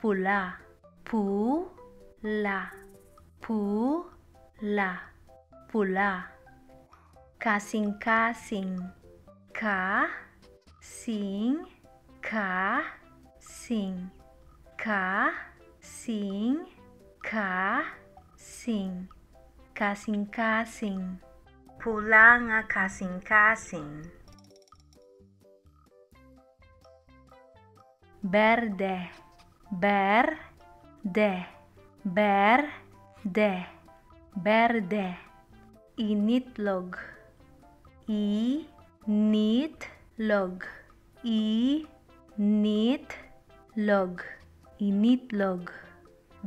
Pula, pu, la, pu, la, pula. Kasing-kasing, ka, sing, ka, sing, ka, sing, ka, sing. Kasing-kasing. Pula nga kasing-kasing. Berde, ber, de, ber, de, berde. Initlog, i, nit, log, i, nit, log, initlog.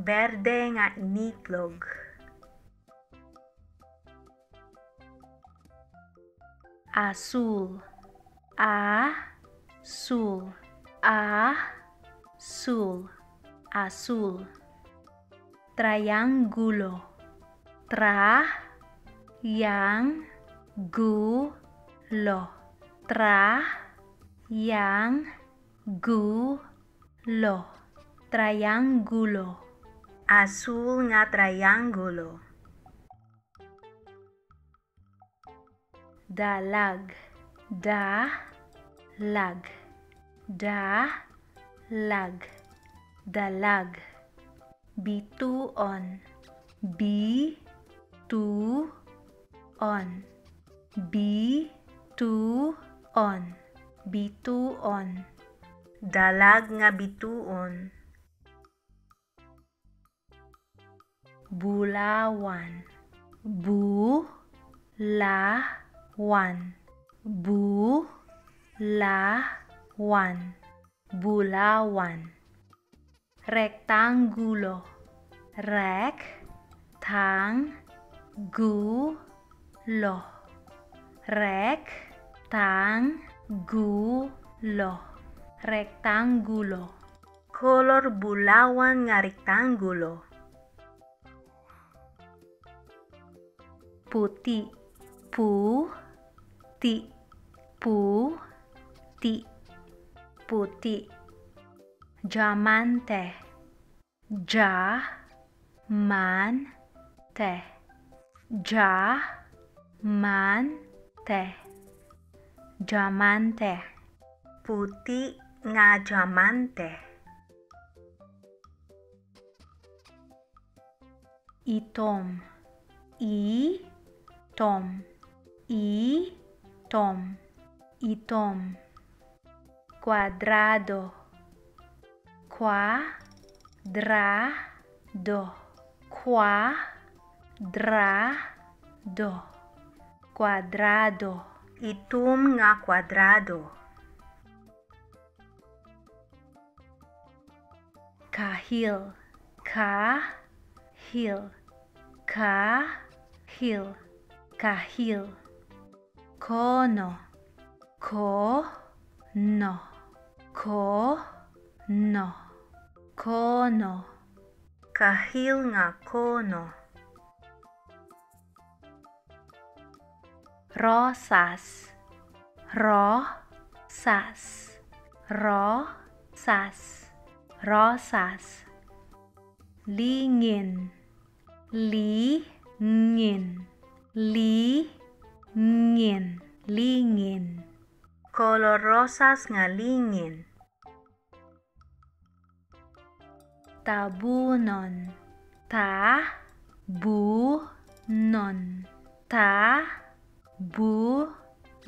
Berde nga initlog. Asul, a, sul, a, sul, asul. Triangulo, tra, yang, gu, lo, tra, yang, gu, lo, triangulo. Asul nga triangulo. Dalag, da, lag, da, lag, dalag. Bituon, bi, tu, on, bi, tu, on, bituon. Dalag nga bituon. Bulawan, bu, la, wan, bu, la, wan, bulawan. Rektanggulo, rek, tang, gu, lo, rek, tang, gu, lo, rektanggulo. Kolor bulawan nga rektanggulo. Puti, pu, ti, pu, ti, puti. Diamante, ja, man, te, ja, man, te, diamante. Puti nga diamante. Itom, i, tom, i, tom, itom. Kwadrado, kwa, dra, do, kwa, dra, do, kwadrado. Itom nga kwadrado. Kahil, ka, hil, ka, hil, kahil. Kono, ko, no, ko, no, kono. Kahil nga kono. Rosas, ro, sas, ro, sas, rosas. Lingin, li, ngin, li, ngin, lingin. Kolor rosas nga lingin. Tabunon, ta, bu, non, ta, bu,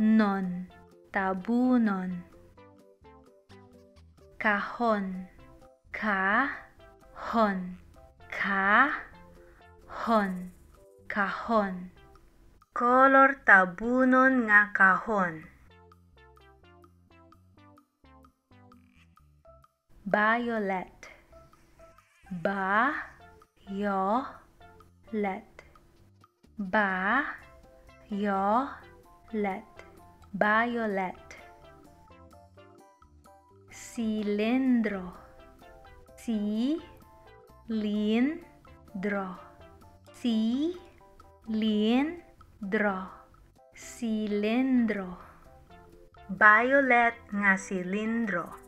non, tabunon. Kahon, ka, hon, ka, hon, kahon. Kolor tabunon nga kahon. Violet, ba, yo, let, ba, yo, let, violet. Cilindro, si, lin, dro, si, lin, dro, cilindro. Violet nga silindro.